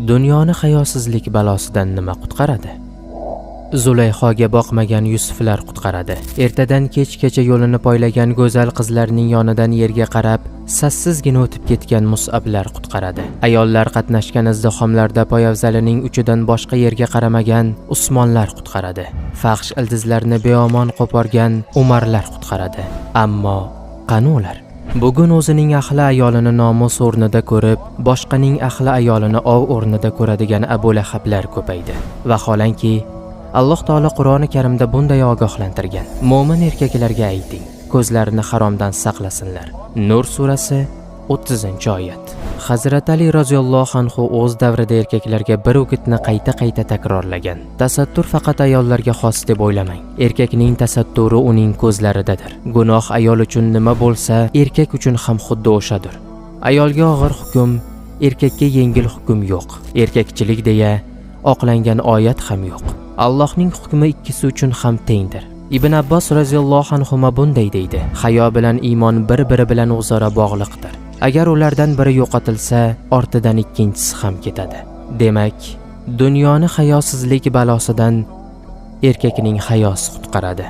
Dunyoni hayosizlik balosidan nima qutqaradi? Zulayhoga boqmagan Yusuflar qutqaradi. Ertadan kechgacha yo'lini poylagan go'zal qizlarning yonidan yerga qarab, sassizgina o'tib ketgan Mus'ablar qutqaradi. Ayollar qatnashgan izdihomlarda poyafzalining uchidan boshqa yerga qaramagan Usmonlar qutqaradi. Fahsh ildizlarni beomon qo'porgan Umarlar qutqaradi. Ammo qani ular? Bugun o'zining ahli ayolini nomus o'rnida ko'rib, boshqaning ahli ayolini ov o'rnida ko'radigan Abu Lahablar ko'paydi. Vaholanki, Alloh taolo Qur'oni Karimda bunday ogohlantirgan: Mo'min erkaklarga ayting, ko'zlarini haromdan saqlasinlar. Nur surasi 30-oyat. Hazrat Ali roziyallohu anhu o'z davrida erkaklarga bir o'gitni qayta-qayta takrorlagan. Tasattur faqat ayollarga xos deb o'ylamang. Erkakning tasatturi uning ko'zlaridadir. Gunoh ayol uchun nima bo'lsa, erkak uchun ham xuddi o'shadir. Ayolga og'ir hukm, erkakka yengil hukm yo'q. Erkakchilik deya oqlangan oyat ham yo'q. Allohning hukmi ikkisi uchun ham tengdir. Ibn Abbos roziyallohu anhuma bunday deydi: Hayo bilan iymon bir-biri bilan o'zaro bog'liqdir. Agar ulardan biri yo'qotilsa, ortidan ikkinchisi ham ketadi. Demak, dunyoni hayosizlik balosidan erkakning hayosi qutqaradi.